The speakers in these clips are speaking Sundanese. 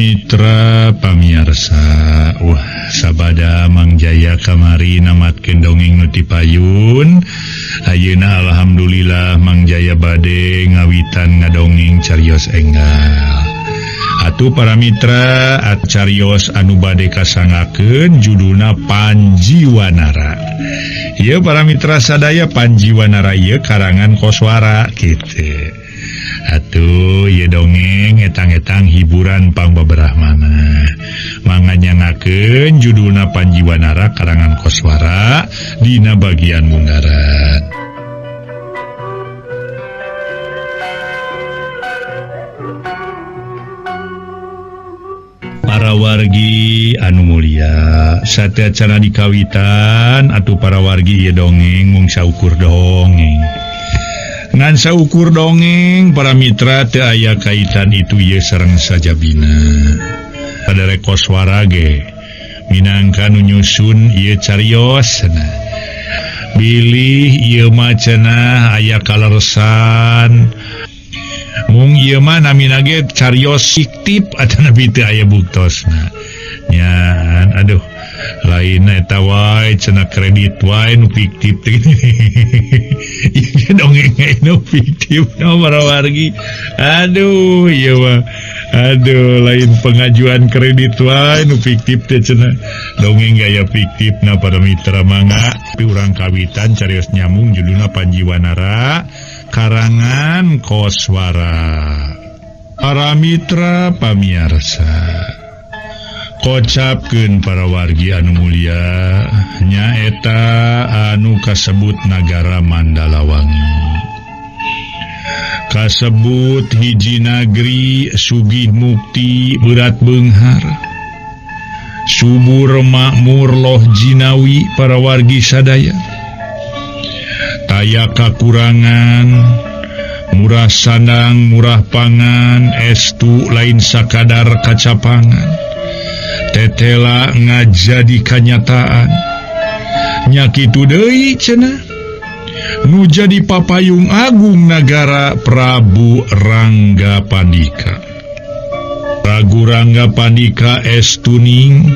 Mitra pamiarsa, wah sabada Mang Jaya kamari namatkeun dongeng nu ti payun. Ayeuna alhamdulillah Mang Jaya bade ngawitan ngadongeng carios enggal. Atuh para mitra carios anu bade kasangakeun judulna Panji Wanara. Ieu para mitra sadaya Panji Wanara ieu karangan Koswara kitu. Atuh ieu dongeng etang-etang hiburan pangbaberahmana. Manganyangakeun judulna Panji Wanara karangan Koswara dina bagian munggaran. Para wargi anu mulia, sateuacan dikawitan atuh para wargi ieu dongeng mung saukur dongeng. Ngan saukur dongeng para mitra teu aya kaitan itu ieu sareng sajabina. Padare Koswara ge minangka nu nyusun ieu carios cenah. Bilih ieu mah cenah aya kaleresan. Mung ieu mah namina ge carios fiktif atanapi teu aya buktosna. Nyan aduh lain eta wae cenah kredit wae nu fiktif teh. Ieu dongeng nu fiktif no para wargi. Aduh ieu mah aduh lain pengajuan kredit wae nu fiktif teh cenah. Dongeng gaya fiktifna para mitra mangga urang kawitan carios nyambung judulna Panji Wanara karangan Koswara. Para mitra pamiarsa, kocapkeun para wargi anu mulia nyaeta anu kasebut nagara Mandalawangi. Kasebut hiji nagri sugih mukti berat beunghar, subur makmur loh jinawi para wargi sadaya. Taya kakurangan, murah sandang murah pangan, estu lain sakadar kacapangan. Tetela ngajadi kanyataan. Nya kitu deui cenah nu jadi papayung agung nagara Prabu Rangga Pandika. Prabu Rangga Pandika estuning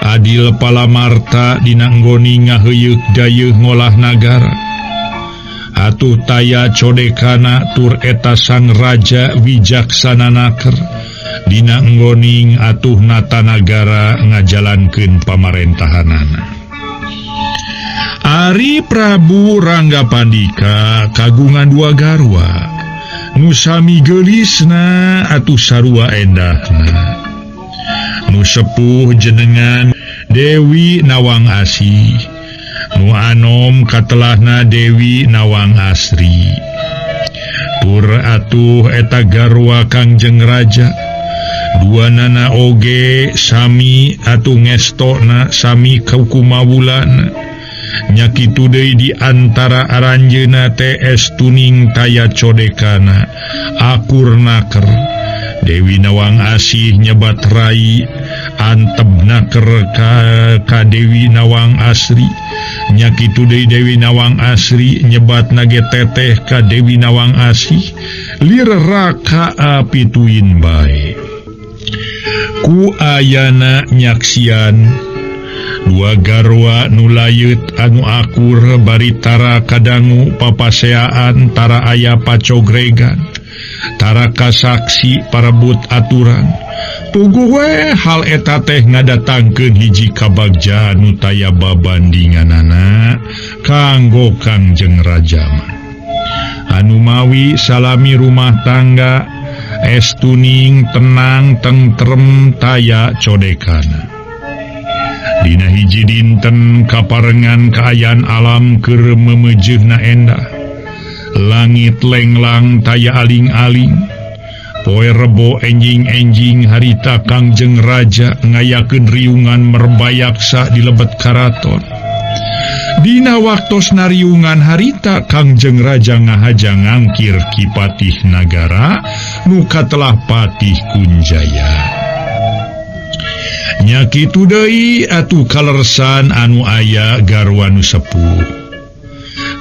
adil palamarta dina nggoni ngaheuyeuk dayeuh ngolah nagara. Atuh taya codekana tur eta sang raja wijaksana naker dina nggoning atuh nata nagara ngajalankeun pamarentahanana. Ari Prabu Rangga Pandika kagungan dua garwa nu sami geulisna atuh sarua endahna. Nu sepuh jenengan Dewi Nawang Asih, nu anom katelahna Dewi Nawang Asri. Tur atuh eta garwa Kangjeng Raja dua nana oge sami atuh ngestona sami kaukumawulana. Nya kitu deui di antara aranjeuna teh estuning taya codekana akur naker. Dewi Nawang Asih nyebat rai antep naker ka Dewi Nawang Asri. Nya kitu deui Dewi Nawang Asri nyebat nage teteh ka Dewi Nawang Asih lir raka apituin bae. Ku ayana nyaksian dua garwa nu layeut anu akur bari tara kadangu papaseaan tara aya pacogregan tara kasaksi parebut aturan. Puguh we hal eta teh ngadatangkeun hiji kabagjaan nu taya babandinganana kanggo Kangjeng Raja mah. Anu mawi salami rumah tangga estuning tenang tentrem taya codekana. Dina hiji dinten kaparengan kaayaan alam keur memejeuhna endah. Langit lenglang taya aling-aling. Poe Rebo enjing-enjing harita Kangjeng Raja ngayakeun riungan merbayaksa di lebet karaton. Dina waktos nariungan harita Kangjeng Raja ngahaja ngangkir Ki Patih Nagara nu katelah Patih Kunjaya. Nya kitu deui atuh kalersan anu aya garwa nu sepuh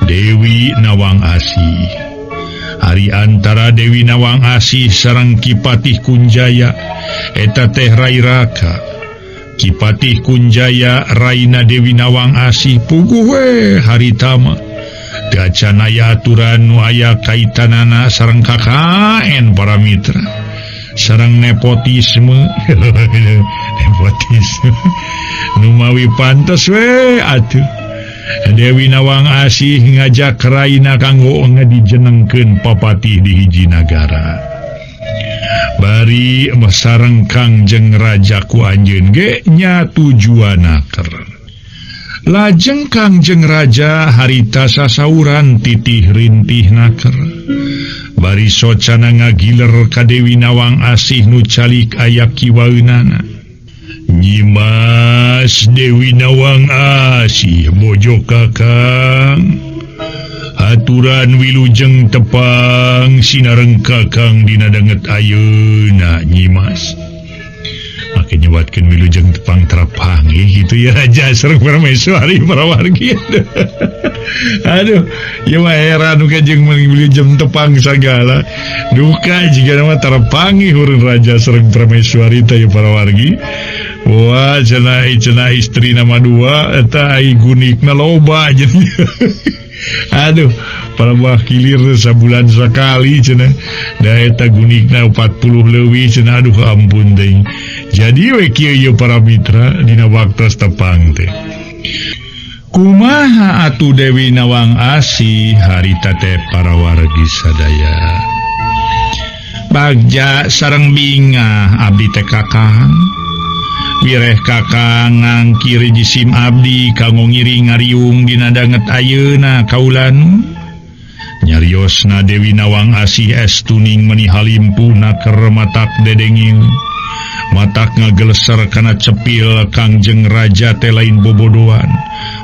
Dewi Nawang Asih. Ari antara Dewi Nawang Asih sareng Ki Patih Kunjaya eta teh Rai Raka. Ki Patih Kunjaya raina Dewi Nawang Asih puguh we harita mah. Teu acan aya aturan nu aya kaitanana sareng KKN para mitra. Sareng nepotisme. Nepotisme. Nu mawi pantes we atuh. Dewi Nawang Asih ngajak raina kanggo ngadijenengkeun papatih di hiji nagara. Bari sareng Kangjeng Raja ku anjeun ge nya tujuanna ker. Lajeng Kangjeng Raja harita sasauran titih rintih naker. Bari socana ngagiler ka Dewi Nawang Asih nu calik aya kiwaeunana. Nyimas Dewi Nawang Asih bojo kakang, aturan wilujeng tepang sinareng kakang dina danget ayeuna Nyimas. Make nyebatkeun wilujeng tepang terapang gitu ya raja sareng permaiswari para wargi. Aduh, ieu mah heran nu kajeng wilujeng tepang sagala. Duka jiga mah terpangi hurung raja sareng permaiswari teh para wargi. Wah, cenah cenah istri nama dua eta ai gunikna loba jadi. Aduh, para buah kilir sabulan sekali cenah. Da eta gunikna 40 leuwih cenah, aduh ampun teh. Jadi we kieu ieu para mitra dina waktos tepang teh. Kumaha atuh Dewi Nawang Asih harita teh para wargi sadaya. Bagja sareng bingah abdi teh kakang. Wireh kakang ngangkir jisim abdi kanggo ngiring ngariung dina danget ayeuna kaulan. Nyariosna Dewi Nawang Asih estuning meni halimpuh naker matak dedenging. Matak ngageleser kana cepil Kangjeng Raja teh lain bobodoan.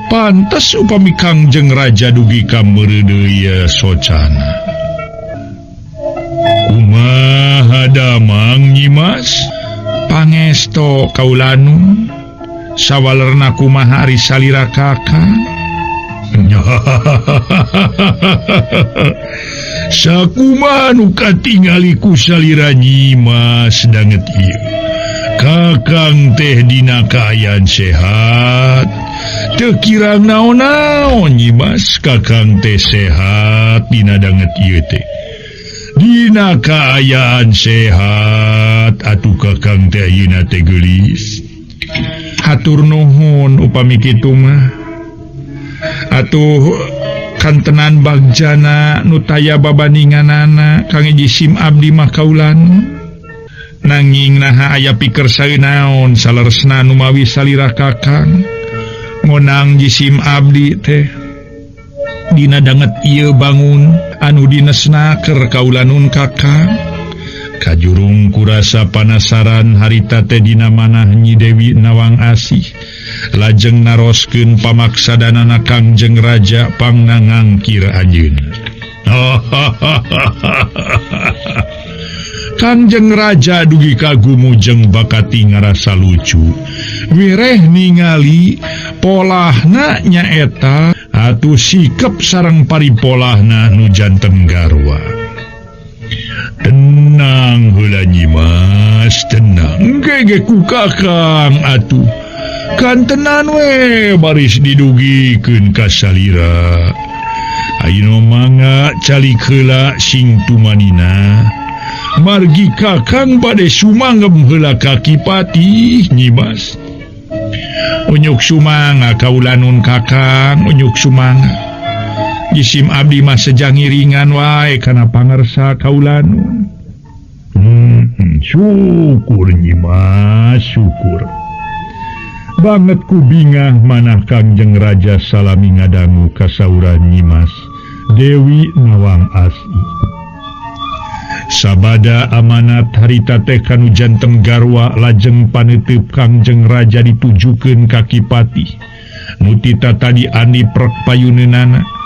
Pantes upami Kangjeng Raja dugi ka meureudeuy socana. Kumaha damang Nyimas? Pangesto kaulanun sawalerna kumaha ari salira kakang? Sakumaha nu katingali ku salira Nyimas danget ieu. Kakang teh dina kaayaan sehat. Teu kirang naon-naon Nyimas, kakang teh sehat dina danget ieu teh. Dina kaayaan sehat atuh kakang teh ayeuna teh geulis. Hatur nuhun upami kitu mah. Atuh kantenan bagjana nu taya babandinganana kang jisim abdi mah kaulan. Nanging naha aya pikersa naon saleresna numawi salira kakang. Ngonang jisim abdi teh dina danget ieu bangun anu dinesnaker kaulanun kakang. Kajurung kurasa panasaran harita teh dina manah Nyi Dewi Nawang Asih. Lajeng naroskeun pamaksadanana Kangjeng Raja pangnangangkir anjeunna. Kangjeng Raja dugi ka gumujeng bakati ngarasa lucu. Wireh ningali polahna nyaeta atuh sikep sareng paripolahna nu janten garwa. Tenang heula Nyimas, tenang. Gege ku kakang atuh. Kantenan we baris didugikeun ka salira. Ayeuna mangga calik heula sing tumanina. Margi kakang bade sumangem heula ka Ki Patih Nyimas. Unyuk sumanga kaulanun kakang, unyuk sumanga. Jisim abdi mah sejang ngiringan wae kana pangersa kaulanun. Syukur Nyimas, syukur. Banget ku bingah manah Kangjeng Raja salami ngadangu kasauran Nyimas Dewi Nawang Asih. Sabada amanat harita teh kanu janten garwa lajeng paneuteub Kangjeng Raja ditujukeun ka Ki Patih. Nu tita tadi andi prek payuneunana.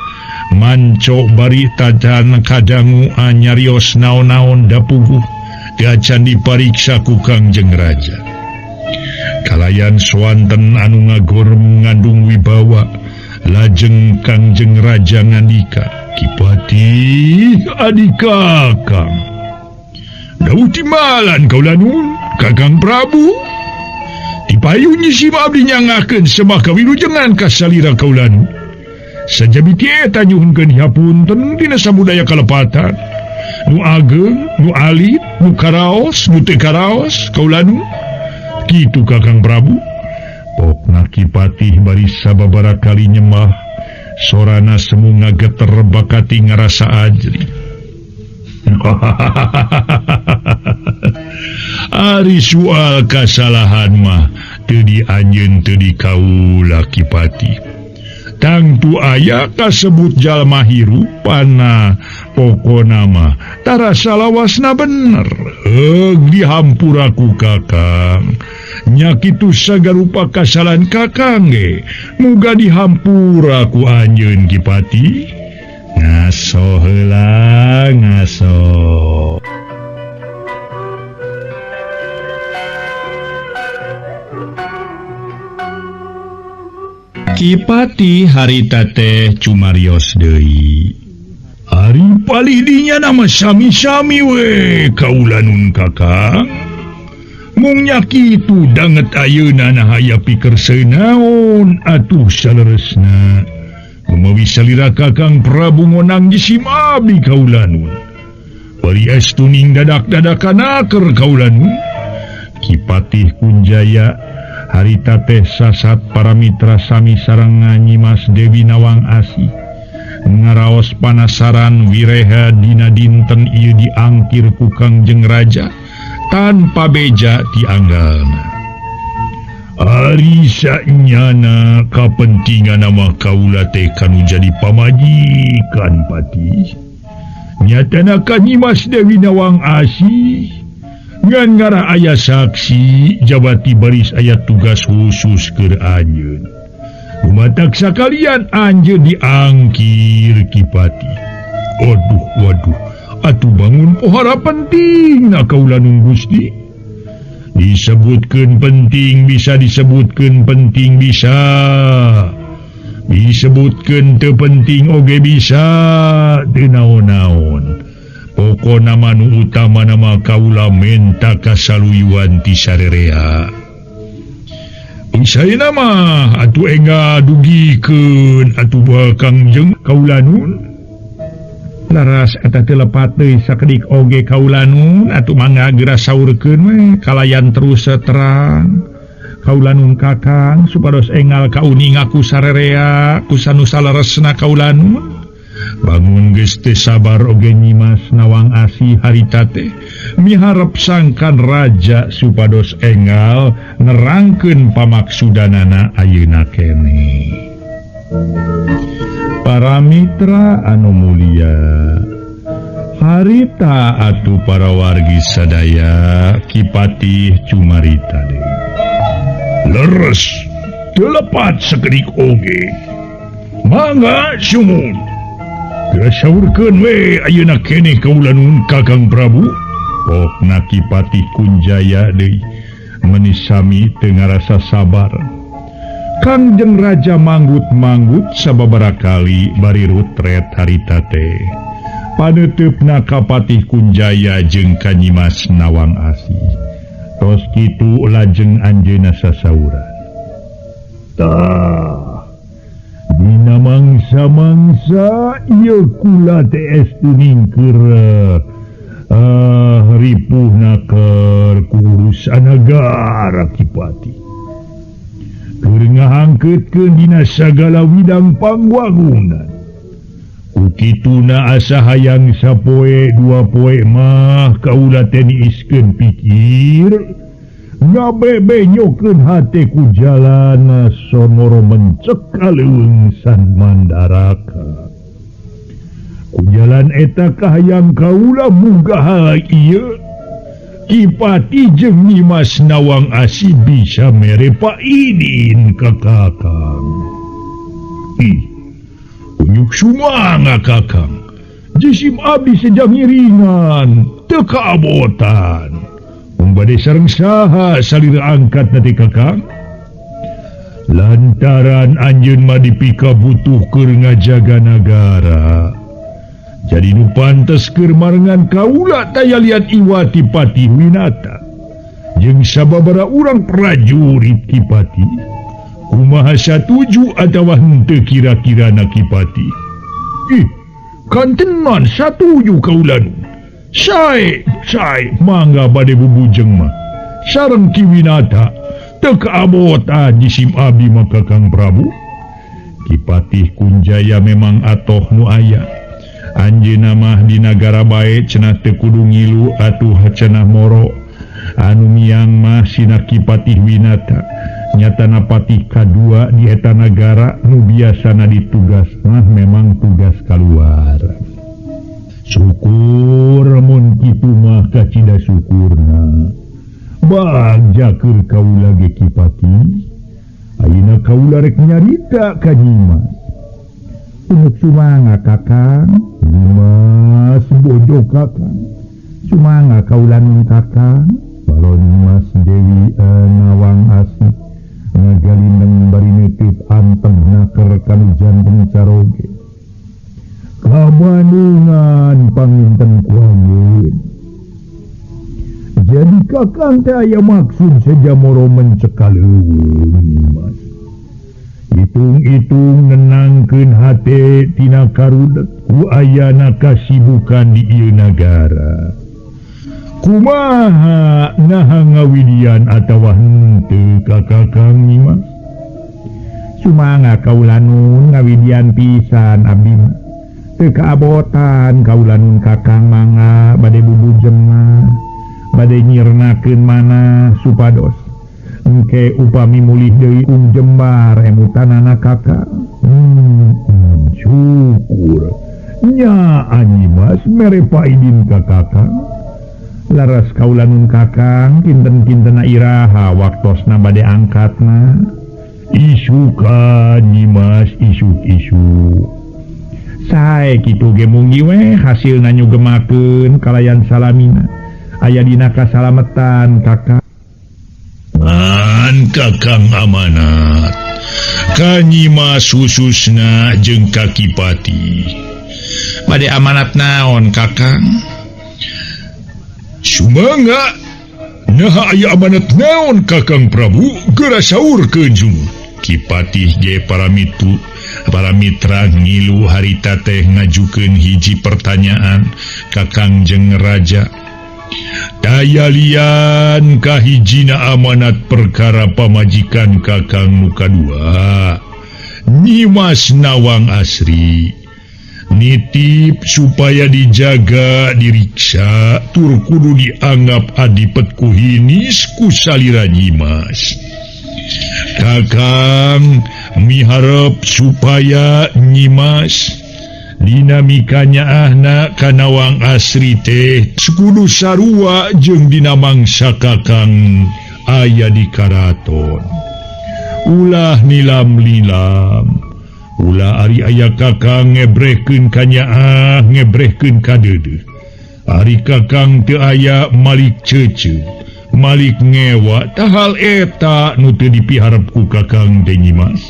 Manco bari tajan kadangu anyarios naon-naon dapuguh diacan dipariksa ku Kangjeng Raja. Kalayan swanten anu ngagorem ngandung wibawa lajeng Kangjeng Raja ngandika. Kipatih adi Kakang. Dawuh timbalan kaula nuhun Kakang Prabu. Tipayun nyi Sima abdi nyangakeun sembah kawilujengan ka salira kaula nuhun. Sajabi ti eta nyuhunkeun hapunten dina samudaya kalepatan. Nu ageng, nu alit, nu karaos, nu teu karaos kaula nuhun. Kitu Kakang Prabu. Pokna Kipatih bari sababaraha kali nyembah, sorana semu ngageter bakati ngarasa ajri. Ari soal kasalahan mah teu di anjeun teu di kaula Kipatih. Tangtu aya kasebut jalma hirupana pokona mah tarasa lawasna bener. Heug dihampura ku Kakang. Nya kitu sagarupa kasalahan Kakang ge muga dihampura ku anjeun Kipatih. Ngaso heula ngaso. Kipatih harita teh cumarios deui. Ari palih dinya nama sami-sami we kaula nun Kakang. Mung nya kitu danget ayeuna nah aya pikerseun naon atuh saleresna. Kumawi salira Kakang Prabu ngonang jisim abdi kaula nun. Bari estu ning dadak-dadakan aker kaula nun. Kipatih Kunjaya harita teh sasat para mitra sami sareng Nyimas Dewi Nawang Asih. Ngaraos panasaran wireha dina dinten ieu diangkir ku Kangjeng Raja tanpa beja tianggalna. Ari sanyana kapentingan nama kaula teh kanu jadi pamajikan Patih. Nyatana ka Nyimas Dewi Nawang Asih ngan ngarah aya saksi jabati baris aya tugas khusus keur anjeun. Kumatak sakalian anjeun diangkir Kipatih. Aduh waduh, atuh bangun pohara penting na kaula nun Gusti. Disebutkeun penting bisa, disebutkeun penting bisa, disebutkeun teu penting oge bisa, teu naon-naon. Pokona mah nu utama nama kaula menta kasaluyuan ti sarerea. Usai nama atuh engga dugikeun atuh Kangjeng kaula nun. Laras eta teu lepat deui sakedik oge kaula nun atuh mangga geura saurkeun we kalayan terus terang. Kaula nun Kakang supados engal kauninga ku sarerea ku sanu saleresna kaula nun. Bangun geus teu sabar oge Nyimas Nawang Asih harita teh miharep sangkan raja supados engal nerangkeun pamaksudanana ayeuna keneh. Para mitra anu mulia, harita atuh para wargi sadaya Kipatih cumarita deui. Leres teu lepat sakedik oge. Mangga sumut. Geus saurkeun we ayeuna keneh kaula nun Kakang Prabu. Pokna Kipatih Kunjaya deui meuni sami teu ngarasa sabar. Kangjeng Raja manggut-manggut sababaraha kali bari rutret harita teh. Paneuteup Kapatih Kunjaya jeung ka Nyimas Nawang Asih. Tos kitu lajeng anjeunna sasauran. Tah, dina mangsa-mangsa ieu kula teh estu ningkeur ripuhna keur kuurusan nagara Kipatih. Keur ngahangkeutkeun dina sagala widang pangwangunan. Ku kituna asa hayang sapoe dua poe mah kaula teh niiskeun pikir ngabebenyokeun hate ku jalana sonoro mencek ka leuweung San Mandaraka. Ku jalan eta kahayang kaula muga hal ieu Kipatih jeung Nyimas Nawang Asih bisa mere paidin ka Kakang. Ih, unyuk sumanga Kakang. Jisim abdi sejak ngiringan, teu kaabotan. Mung bade sareng saha salira angkat na teh Kakang? Lantaran anjeun mah dipika butuh keur ngajaga nagara. Jadi nu pantes keur marengan kaula taya liat Iwati Patih Winata. Jeung sababaraha urang prajurit Ki Patih. Kumaha satuju atawa henteu kira-kirana Ki Patih? Ih, kantenan satuju kaula nu. Sae, sae mangga bade bubujeng mah. Sareng Ki Winata teu kaabotan jisim abdi mah Kakang Prabu. Ki Patih Kunjaya memang atoh nu aya. Anjeunna mah di nagara bae cenah teu kudu ngilu atuh cenah moro. Anu miang mah sina Ki Patih Winata. Nyatana patih kadua di eta nagara nu biasana ditugas mah memang tugas kaluar. Syukur mun kitu mah kacida syukurna. Bagja keur kaula ge Ki Patih. Ayeuna kaula rek nyarita ka Nyimas. Punuk sumanga Kakang. Nyimas bojo Kakang. Sumanga kaula nun Kakang. Balon Nyimas Dewi Nawang Asih ngagalindeng bari nitip anteng naker kanu jantung caroge. Kabandungan panginten ku anjeun. Jadi Kakang teh aya maksud seja moro mencekal leuweung Nyimas. Hitung-hitung nenangkeun hate tina karudet ku ayana kasibukan di ieu nagara. Kumaha naha ngawidian atawa henteu ka Kakang Nyimas? Sumanga kaula nun ngawidian pisan abdi mah. Teu kaabotan kaula nun Kakang mangga bade bubujeng mah. Bade nyirnakeun manah supados engke upami mulih deui ung jembar emutanana Kakang. Syukur nya Nyimas mere paidin ka Kakang. Laras kaula nun Kakang kinten-kintena iraha waktosna bade angkatna. Isukan Nyimas isuk-isuk. Sae kitu ge munggi we hasilna nyugemakeun kalayan salamina. Aya dina kasalametan Kakang. Ngan Kakang amanat ka Nyimas khususna jeung ka Ki Patih. Bade amanat naon Kakang? Sumangga naha aya amanat naon Kakang Prabu geura saurkeun sumur. Ki Patih ge para mitra ngilu harita teh ngajukeun hiji pertanyaan ka Kangjeng Raja. Daya lian kahijina amanat perkara pamajikan Kakang nu kadua Nyimas Nawang Asri. Nitip supaya dijaga diriksa tur kudu dianggap adipet ku hinis ku salira Nyimas. Kakang miharep supaya Nyimas dinamikanya ahna ka Nawang Asri teh kudu sarua jeung dina mangsa Kakang aya di karaton. Ulah nilam-lilam. Ulah ari aya Kakang ngebrehkeun ka nyaah ngebrehkeun ka deudeuh. Ari Kakang teu aya malik ceuceum, malik ngewa tahal eta nu teu dipiharep ku Kakang teh Nyimas.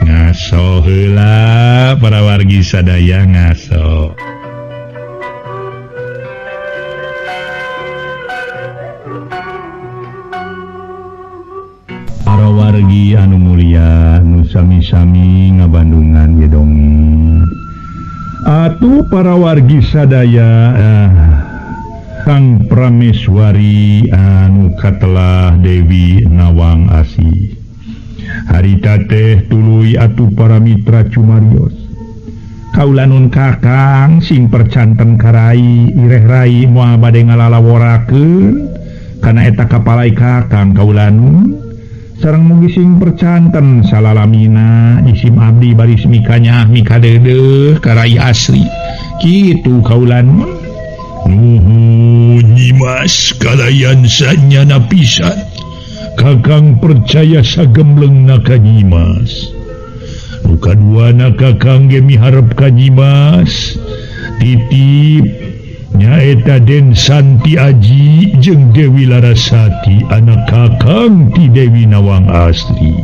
Ngaso heula para wargi sadaya ngaso. Para wargi anu mulia nu sami-sami ngabandungan ye dongeng. Atuh para wargi sadaya Kang Prameswari anu katelah Dewi Nawang Asih. Harita teh tuluy atuh para mitra cumarios. Kaula nun Kakang sing percanten karai ireh rai moal bade ngalalaworakeun kana eta kapalai Kakang kaula nun. Sareng mugi sing percanten salalamina isim abdi baris mikanya mika deudeuh ka Rai Asri. Kitu kaula nun. Nuhun Nyimas kalayan sanyana pisan. Kakang percaya sagemblengna ka Nyimas. Nu kaduana Kakang ge miharep ka Nyimas. Titip nyaeta Den Santi Aji jeung Dewi Larasati anak Kakang ti Dewi Nawang Asri.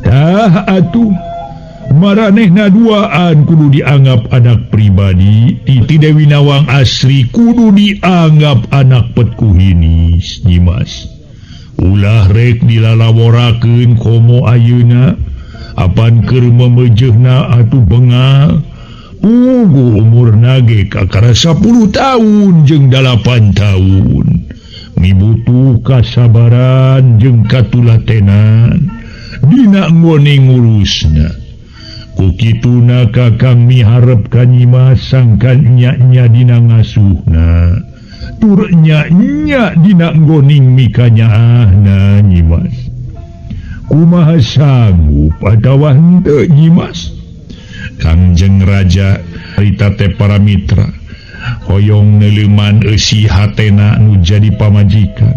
Tah atuh Maranehna duaan kudu dianggap anak pribadi ti Dewi Nawang Asri kudu dianggap anak petkuhinis Nyimas. Ulah rek dilalaworakeun komo ayeuna apan keur memejehna atuh bengal. Pugu umurna ge kakara 10 tahun jeung 8 tahun. Mibutuh kasabaran jeung katulatenan dina nggone ngurusna. Ku kituna kakang miharep ka Nyimas sangkan nya-nya dina ngasuhna tur nya-nya dina nggoning mikanyaahna Nyimas. Kumaha sanggup atawa henteu Nyimas? Kangjeng Raja harita teh para mitra hoyong neuleuman eusi hatena nu jadi pamajikan.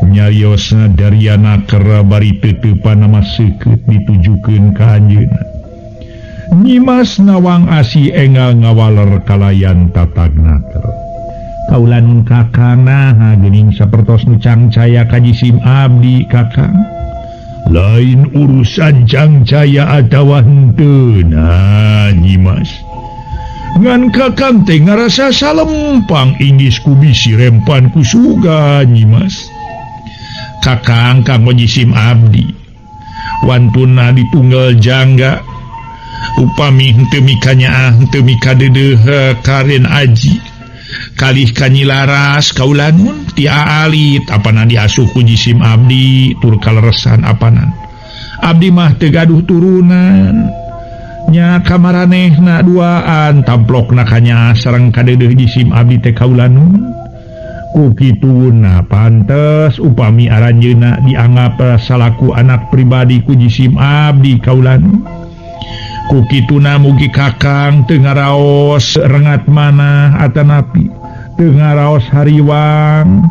Nyariosna dariana kera bari teuteupan nama seukeut ditujukeun ka anjeunna. Nyimas Nawang Asih enggal ngawaler kalayan tatagnaker. Kaula nun kakang naha geuning sapertos nu cangcaya ka jisim abdi kakang. Lain urusan cangcaya atawa henteu nah Nyimas. Ngan kakang teh ngarasa salempang inggis ku bisi rempan ku suga Nyimas. Kakang kanggo jisim abdi. Wantuna ditunggal jangga. Upami henteu mikanyaah henteu mikadeudeuh karen aji kalih kanyilaras kaulanun ti aalit apana diasuh ku jisim abdi tur kaleresan apanan abdi mah teu gaduh turunan nya kamaranehna duaan tamplokna kanyaah sareng kadeudeuh jisim abdi teh kaulanun ku kituna pantes upami aranjeunna dianggap salaku anak pribadi ku jisim abdi kaulanun. Ku kituna mugi kakang teu ngaraos rengat manah atanapi teu ngaraos hariwang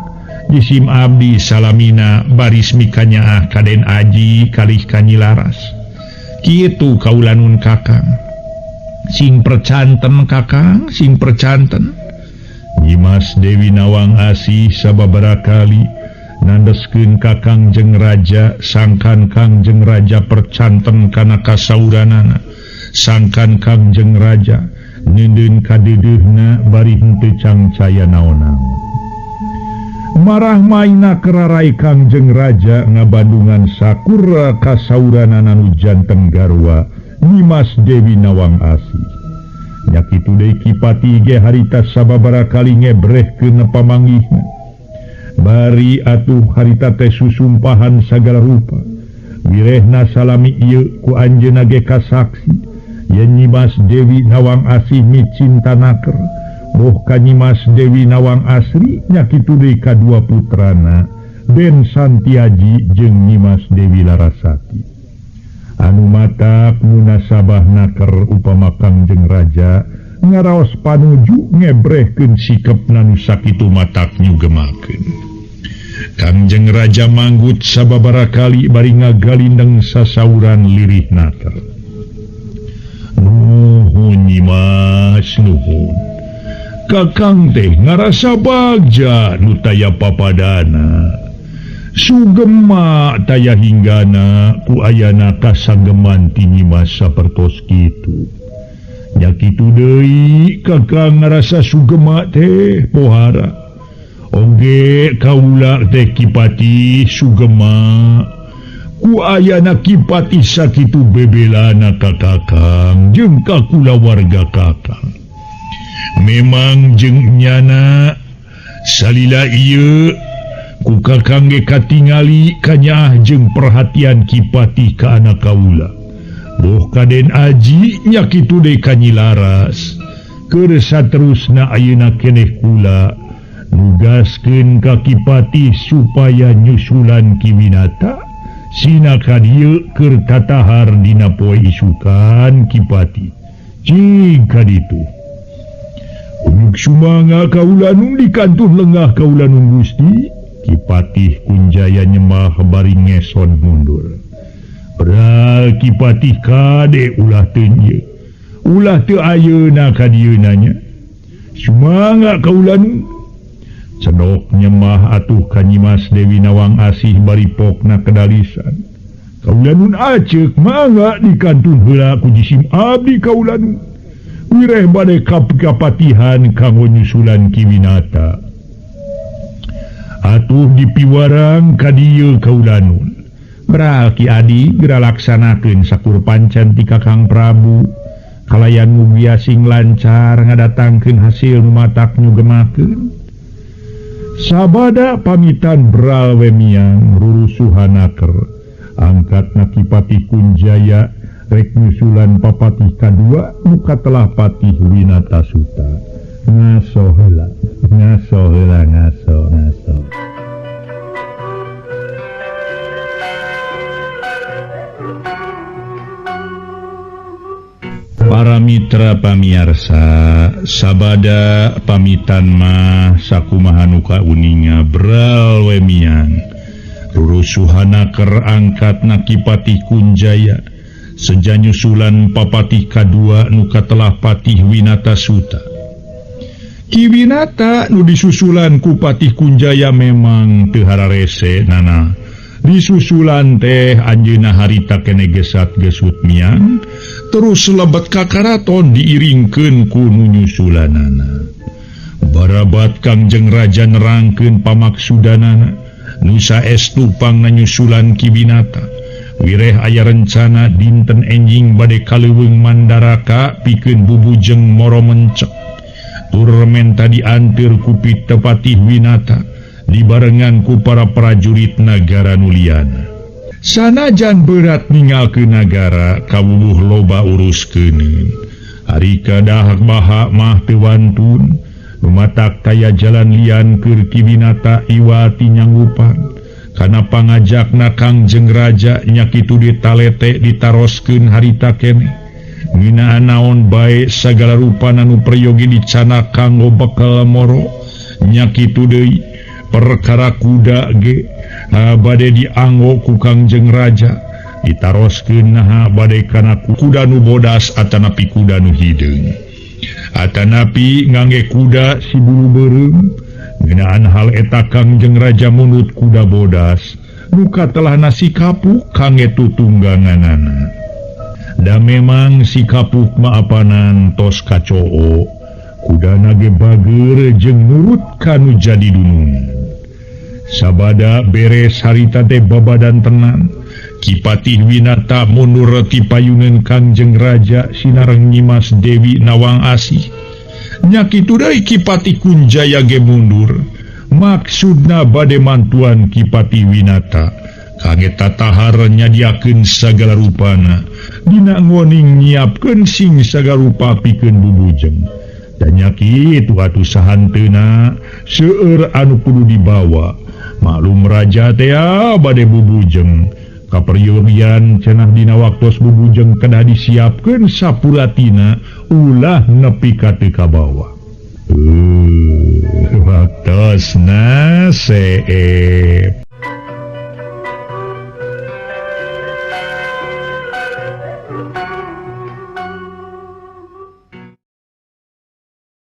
jisim abdi salamina baris mikanyaah ka Den Aji kalih ka Nyilaras. Kitu kaulanun kakang. Sing percanten kakang, sing percanten. Nyimas Dewi Nawang Asih sababaraha kali nandeskeun ka Kangjeng Raja sangkan Kangjeng Raja percanten kana kasauranana. Sangkan Kangjeng Raja nyeundeun kadeudeuhna bari henteu cangcaya naon-naon. Marah maina kerarai Kangjeng Raja ngabandungan sakura kasauranana nu janten garwa Nyimas Dewi Nawang Asih. Nya kitu deui Kipati ge harita sababaraha kali ngebrehkeun pamanggihna. Bari atuh harita teh susumpahan sagala rupa. Wirehna salami ieu ku anjeunna ge kasaksi yen Nyimas Dewi Nawang Asih micinta naker. Boh ka Nyimas Dewi Nawang Asri nya kitu deui kadua putrana Den Santiaji jeung Nyimas Dewi Larasati. Anu matak munasabah naker upama Kangjeng Raja ngaraos panuju ngebrehkeun sikepna nu sakitu matak nyugemakeun. Kangjeng Raja manggut sababaraha kali bari ngagalindeng sasauran lirih naker. Nuhun Nyimas, nuhun. Kakang teh ngarasa bagja nu taya papadana. Sugema taya hinggana ku ayana kasanggeman ti Nyimas sapertos kitu. Nya kitu deui kakang ngarasa sugema teh pohara. Oge kaula teh Kipati sugema ku ayana Kipati sakitu bebelana ka kakang jeung ka kulawarga kakang. Memang jeung nyana salila ieu ku kakang ge katingali kanyaah jeung perhatian Kipati ka anak kaula. Boh ka Den Aji nya kitu deui ka Nyilaras. Keur saterusna ayeuna keneh kula nugaskeun ka Kipati supaya nyusulan Ki Winata sina ka dieu keur tatahar dina poe isukan Kipati. Cing ka ditu. Unyuk sumangga kaula nun dikantuh lengah kaula nun Gusti. Kipatih Kunjaya nyemah bari ngeson mundur. Padahal Kipatih kade ulah teu ieu. Ulah teu ayeuna ka dieu nanya. Sumangga kaula nun. Cedok nyemah atuh ka Nyimas Dewi Nawang Asih bari pokna kedalisan. Kaula nun aceuk mangga dikantun heula ku jisim abdi kaula nun. Wireh bade kapatihan kanggo nyusulan Ki Winata. Atuh dipiwarang ka dieu kaula nun. Beral Ki Adi geura laksanakeun sakur pancan ti Kakang Prabu. Kalayan mugia sing lancar ngadatangkeun hasil nu matak nyugemakeun. Sabada pamitan Bral we miang rurusuhanaker. Angkatna Ki Patih Kunjaya rek nyusulan papatih kadua nu katelah Patih Winata Suta. Ngaso heula, ngaso heula, ngaso, ngaso. Para mitra pamiarsa, sabada pamitan mah sakumaha nu kauninga Bral we miang. Rurusuhana ker angkatna Ki Patih Kunjaya seja nyusulan papatih kadua nu katelah Patih Winata Suta. Ki Winata nu disusulan ku Patih Kunjaya memang teu hararese nana. Disusulan teh anjeunna harita kene gesat gesut miang terus lebet ka karaton diiringkeun ku nu nyusulanana. Barabat Kangjeng Raja nerangkeun pamaksudanana nu saestu pangna nyusulan Ki Winata. Wireh aya rencana dinten enjing bade ka leuweung Mandaraka pikeun bubujeng moro mencek. Tur menta dianteur ku Patih Winata dibarengan ku para prajurit nagara nuliana. Sanajan berat ninggalkeun nagara kawuwuh loba uruskeun. Ari kadahak baha mah teu wantun, lumatak taya jalan lian keur Ki Winata iwati nyanggupan. Kana pangajakna Kangjeng Raja nya kitu ditalete ditaroskeun harita keneh. Nginaan naon bae sagala rupana nu peryogi dicanak kanggo bekal moro nya kitu deui. Perkara kuda ge bade dianggo ku Kangjeng Raja ditaroskeun naha bade kana kuda nu bodas atanapi kuda nu hideung atanapi ngangge kuda si bulu beureum. Ngeunaan hal eta Kangjeng Raja munut kuda bodas nu katelahna si kapuk kangge tutungganganana. Da memang si kapuk maapanan tos kacoo kudana ge bager jeung nurut kanu jadi dunungan. Sabada beres harita teh babadan tenan. Ki Patih Winata mundur ti payuneun Kangjeng Raja sinareng Nyimas Dewi Nawang Asih. Nya kitu deui Ki Patih Kunjaya ge mundur. Maksudna bade mantuan Ki Patih Winata kangge tatahar nyadiakeun sagala rupana dina ngoning nyiapkeun sing sagala rupa pikeun bubujeng. Dan nya kitu atuh sahanteuna seueur anu kudu dibawa. Maklum raja teh bade bubujeng kaperyogian cenah dina waktos bubujeng kedah disiapkeun sapulatina ulah nepi ka teu kabawa. Waktosna seep.